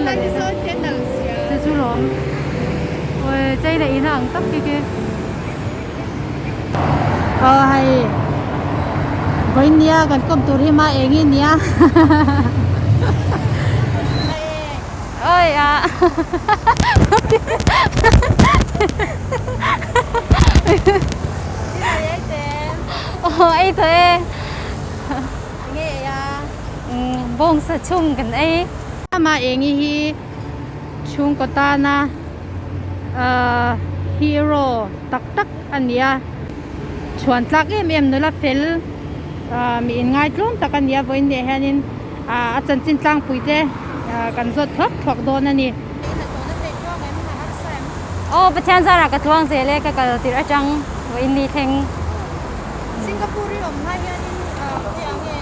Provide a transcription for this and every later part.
la leh ta. Chu chu lawm. Awi chei leh ina ang tak khi khi. Aw hei vawiin nia kan kawm tur hi mah eng i nia. Awi a. Aw ei tawh e. Nge ei a? Bawngsa chhung kan ei. Amah eng i hi chhungkaw tana hero tak tak a ni a, chhuan tlak em em nula fel mi inngaitlawm tak a ni a, vawiin leh hianin a chanchin tlangpui te kan zawt thuak thuak dawn a ni. Aw Pathian zarah ka tluang zel e ka kal tirh atang vawiin ni thleng. Singapore i awm hma hianin hei ang nge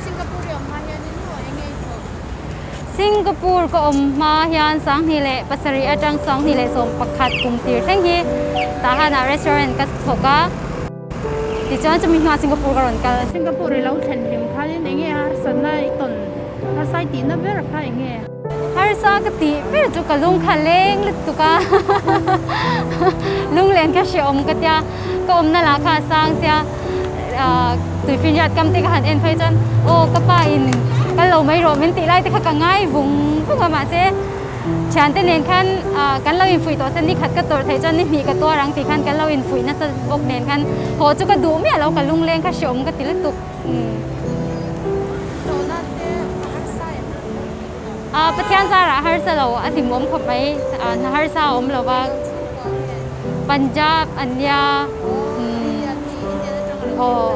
Singapore i awm hma hianin maw eng nge i thawk? Singapore ka awm hma hian 2007 atang 2011 kum tir thleng hi Tahan ah restaurant ka thawk a, tichuan chumi hnuah Singapore ka rawn kal. Singapore i lo thlen hlim khanin eng nge harsatna i tawn harsa i tihna ber kha eng nge? Harsa ka tih ber chu ka lung kha leng lutuk a, lunglen kha hrehawm ka tia, ka awmna lah kha a sang sia, tuifinriat kam te ka han en phei chuan aw ka pa in kal lo mai rawh min tih lai te kha ka ngai vung vung a, mahse thiante nen khan kan lo infuih tawh se ni khat ka tawrh theih chuan ni hnih ka tuar ang tih khan kan lo infuih nasa bawk nen khan haw chu ka duh miah lo, ka lungleng kha hrehawm ka ti lutuk. Pathian zarah harsa lo a hlimawm khawp mai, hna harsa a awm lo va, Punjab an nia aw.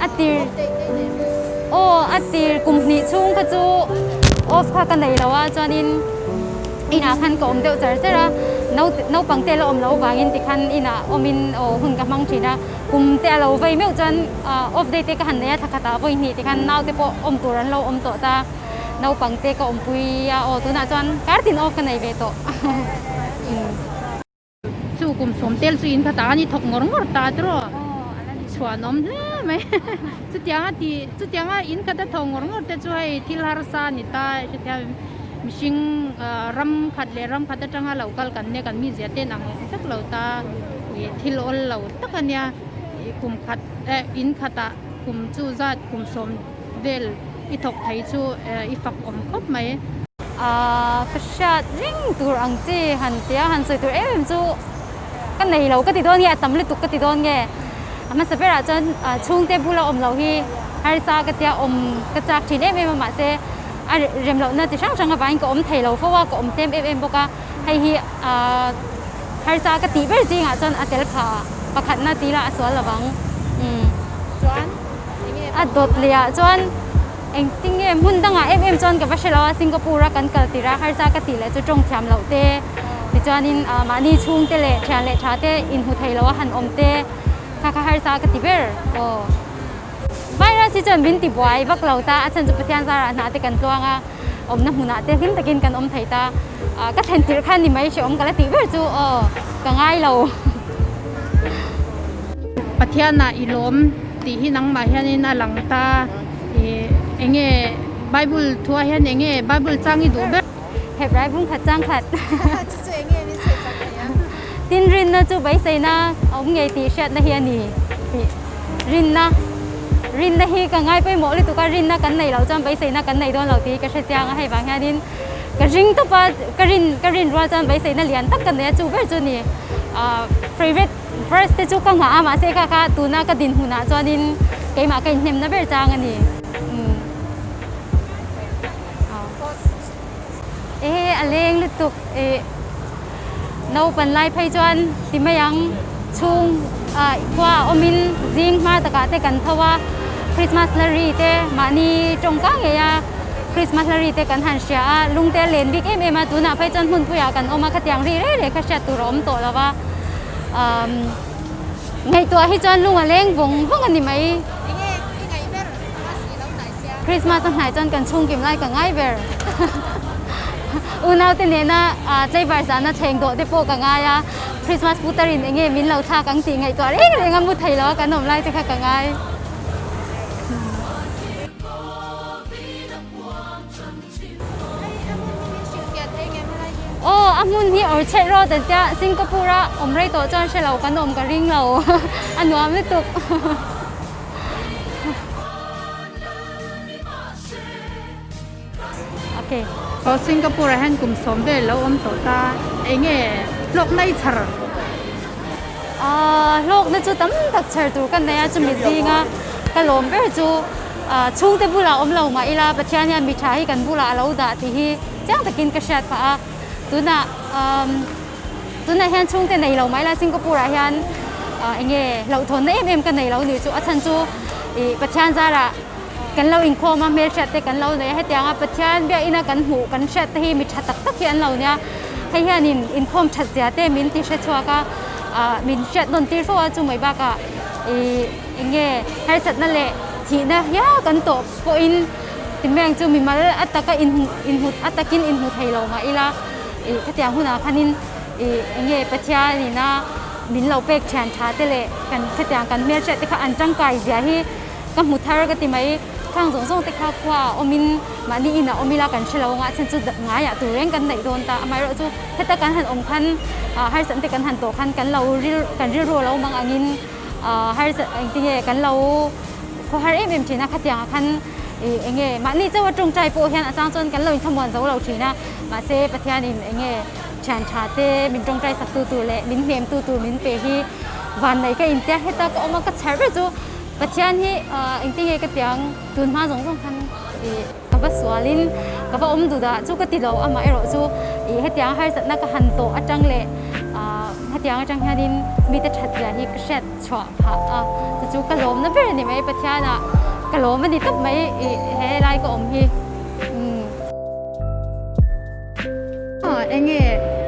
A tir aw a tir kum hnih chhung kha chu off kha ka nei lo a chuanin inah khan ka awm deuh char char a naupang te la awm loh avangin tikhan inah awmin aw hun ka hmang thin a kum te a lo vei meuh chuan off day te ka han nei a thla khatah vawi hnih tikhan nau te pawh awm tur an lo awm tawh ta naupang te ka awmpui a aw tunah chuan kar tin off ka nei ve tawh. Chu kum sawm tel chu in khatah khan i thawk ngawr ngawr ta tiraw? Chhuan awm hle mai. Chutianga ti chutianga in khata thawk ngawr ngawr te chu hei thil harsa a ni ta hrethiam mihring ram khat leh ram khat atanga lo kal kan nia kan mizia ten ang vek lo ta ih thil awl lo tak a nia ih kum khat eh in khatah kum chu zat kum sawm vel i thawk thei chu i fak awm khawp mai. Ahh ka hriat reng tur ang chi han tia han sawi tur em em chu ka nei lo ka ti dawn nge a tam lutuk ka ti dawn nge a hmasa berah chuan chhungte bula awm loh hi harsa ka tia awm ka chak thin em em a mahse a rem lohna chi hrang hrang avangin ka awm thei lo fo a ka awm tlem em em bawk a hei hi ahh harsa ka tih ber zingah chuan a tel pha pakhatna tih lah a sual lovang umm. Chuan A dawt leh ah chuan engtin nge hmun dangah em em chuan ka va hre lo a, Singapore a kan kal tirh a harsa ka tih leh chu tawng thiam loh te tichuanin mahni chhung te leh thian leh tha te inhmu thei lo a han awm te kha kha harsa ka ti ber aw. Virus hi chuan min ti buai vak lo ta, a chhan chu Pathian zarah hna te kan tluang a, awmna hmunah te hlim takin kan awm thei ta, ka thlen tirh khan ni mai hrehawm ka la tih ber chu aw ka ngai lo. Pathianah i lawm tih hi nangmah hianin a lang ta ih eng nge Bible thuah hian eng nge Bible chang i duh ber? Hebrai bung khat chang khat. Chu chu eng nge min sawi chak thei a? Tin rinna chu beiseina a awm ngei tih hriatna hi a ni tih rinna rinna hi ka ngai pawimawh lutuk a rinna kan neih loh chuan beiseina kan nei dawn lo tih hi ka hre chiang a hei vang hianin ka ring tawp a ka rin ka rin rual chuan beiseina lian tak ka nei a chu ber chu ni ah favorite verse te chu ka nghah a mahse kha kha tuna ka dinhmunah chuanin keimah ka inhnemna ber chang a ni umm ehe a leng lutuk ih naupan lai phei chuan ti mai ang chhung ah khua a awmin zing hma takah te kan tho a Christmas la ri te mahni tawngka ngei a Christmas la ri te kan han hria a lung te a len bik em em a tunah phei chuan hmunpuiah kan awm a khatiang ri rei rei kha hriat tur a awm tawh lo va umm ngaihtuah hi chuan lung a leng vawng vawng a ni mai. Christmas a hnai chuan kan chhungkim lai ka ngai ber. Unau te nena tlaivar zana thleng dawh te pawh ka ngai a, Christmas putar in enge min lo thlak ang tih ngaihtuah reng reng a mu thei lo a kan awm lai te kha ka ngai. a hmun hi Orchard Road an tia Singapore a awm rei tawh chuan hre lo kan awm ka ring lo a nuam lutuk. Okay. Aw Singapore ah hian kum sawm vel lo awm tawh ta eng nge hlawkna i chhar? Aaa hlawkna chu tam tak chhar tur ka nei a chumi zinga ka lawm ber chu chhungte bulah awm lo mah ila Pathian hian mi tha hi kan bulah a lo dah tih hi chiang takin ka hriat phah a tunah umm tunah hian chhungte nei lo mah ila Singapore ah hian eng nge hlauhthawnna em em ka nei lo nih chu a chhan chu ih Pathian zarah Kan lo inkhawm a, hmelhriat te kan lo nei a, hetianga Pathian biakina kan hmuh kan hriat te hi mi tha tak tak hi an lo nia. Hei hianin inkhawm that zia te min ti hre chhuak a, ah min hriat nawn tir fo a, chumai bakah ih eng nge harsatna leh thihna hial kan tawh pawhin timeng chu mimal a taka inhmu a takin inhmu thei lo mah ila ih khatiang hunah khanin ih eng nge Pathianina min lo pek thian tha te leh kan khatiang kan hmelhriat te kha an tangkai zia hi Ka hmu thar ka ti mai, khang zawng zawng te kha khua ah awmin mahni inah awm ila kan hre lo anga chhan chu ngaiah tur reng kan neih dawn ta, amaherawh chu heta kan han awm khan ah harsatna te kan han tawh khan kan lo ril kan rilru a lo mang angin ah harsat engtinge kan lo khawhar em em thin a, khatiangah khan ih enge mahni chauha tawngtai pawh hian a chang chuan kan lo inthlamuan zo lo thin a, mahse Pathianin enge thian tha te min tawngtai sak tu tur leh min hnem tu tur min pe hi vanneih ka intia heta ka awm a ka chher ber chu. Pathian hi engtin nge ka tiang tun hma zawng zawng khan ih ka va sualin ka va awm duh dah chu ka ti lo amah erawh chu ih hetiang harsatna ka han tawh atang leh ah hetiang atang hianin mite that zia hi ka hriat chhuah phah a chu chu ka lawmna ber a ni mai Pathianah ka lawm a ni tawp mai ih he lai ka awm hi umm. Aw enge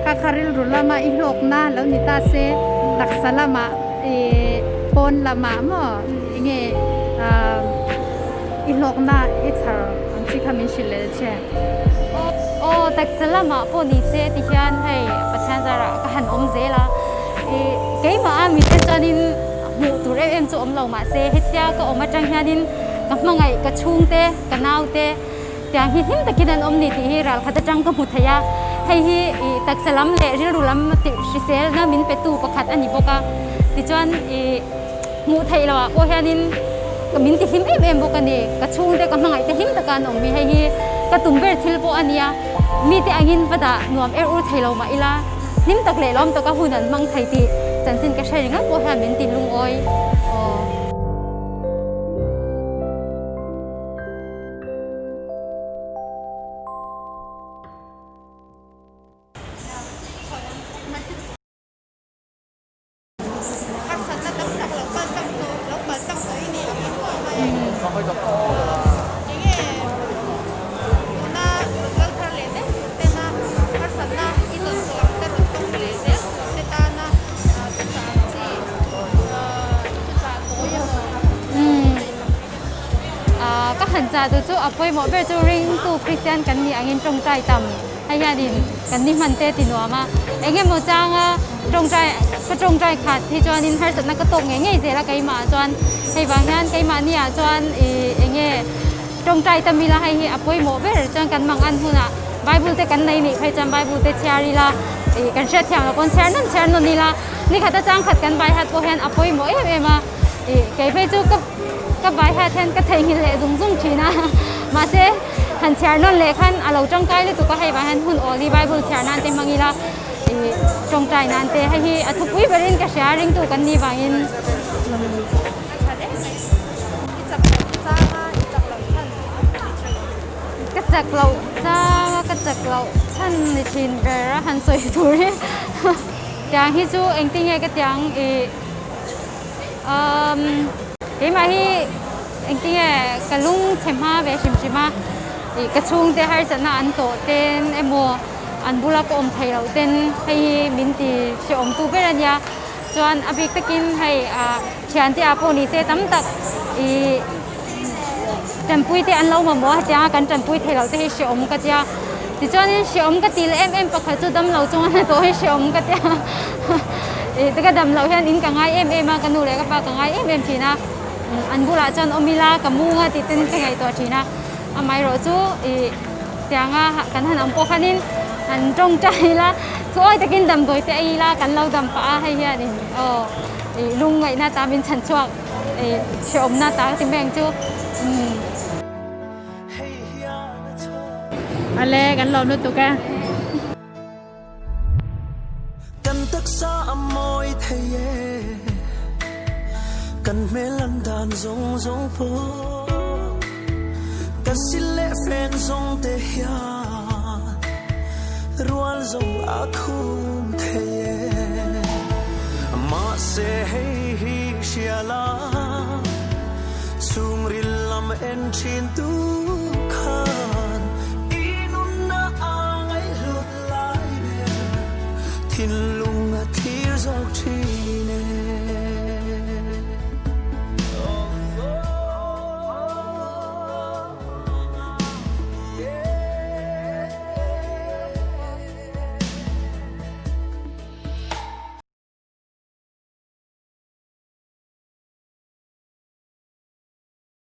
kha kha rilru lama i hlawkna lo ni ta se taksa lamah ih pawn lamah maw enge ah i hlawkna i chhar ang chi kha min hrilh leh che. Aw taksa lamah pawh ni se ti hian hei Pathian zarah ka han awm zel a ih keimah a mite chuanin hmuh tur em em chu awm lo mahse hetia ka awm atang hianin ka hmangaih ka chhungte ka naute Tiang hi hlim takin an awm ni tih hi ralkhat atang ka hmu thei a, hei hi ih taksa lam leh rilru lam tih hriselna min petu pakhat a ni bawk a, tichuan ih hmuh theih loh ah pawh hianin ka min ti hlim em em bawk a ni, ka chhungte ka hmangaih te hlim taka an awm hi hei hi ka tum ber thil pawh a nia, mite angin va dah nuam er ur thei lo mah ila hlim tak leh lawm taka hun an hmang thei tih chanchin ka hre ringawt pawh hian min ti lungawi aw. Ka han chah duh chu a pawimawh ber chu ringtu Kristian kan nih angin tawngtai tam hei hianin kan ni hman te ti nuam a, eng emaw changa tawngtai ka tawngtai khat hi chuanin harsatna ka tawk ngei ngei zel a keimah chuan hei vang hian keimahni ah chuan ih eng nge tawngtai tam ila hei hi a pawimawh ber chuan kan mang an hunah Bible te kan nei nih phei chuan Bible te chhiar ila ih kan hriatthiam loh pawn chhiar nawn chhiar nawn ila nikhat atang khat kan baihat pawh hian a pawimawh em em a. Ih kei phei chu ka ka vai hat hian ka theihnghilh leh zung zung thin a mahse han chhiar nawn leh khan a lo tangkai lutuk a hei vang hian hun awl hi bible chhiar nan te hmang ila ih tawngtai nan te hei hi a thupui berin ka hria ringtu kan nih vangin. Ka chak loh chang a ka chak loh chhan ni thin ber a han sawi tur hi tiang hi chu engtin nge ka tiang ih. Umm keimah hi engtinge ka lung chhe hma ve hrim hrim a ih ka chhungte harsatna an tawh ten emaw an bula ka awm theih loh ten hei hi min ti hrehawm tu ber a nia chuan a bik takin hei ah thiante ah pawh ni se tam tak ih tanpui te an lo mamawh a hetianga kan tanpui theih loh te hi hrehawm ka tia tichuanin hrehawm ka tih leh em em pakhat chu damlo chunga hnathawh hi hrehawm ka tia ih ka dam loh hian in ka ngai em em a ka nu leh ka pa ka ngai em em thin a an bulah chuan awm ila ka mung a tih ten ka ngaihtuah thin a amaherawh chu ih tianga kan han awm pawh khanin han tawngtai ila Thuawi takin damdawi te ei ila kan lo dam pah a, hei hianin aw ih lungngaihna ta min chhan chhuak ih hrehawmna ta ka ti mai ang chu umm. Ale kan lawm lutuk e. Kan taksa a mawi thei e, kan hmel an dan zawng zawng pawh ka sil leh fen zawng te hian rual zawng a khum thei e. Mahse hei hi hria la, chhungril lam en thin tu khan i nunna a ngaihhlut lai ber thinlung a thlir zawk thin.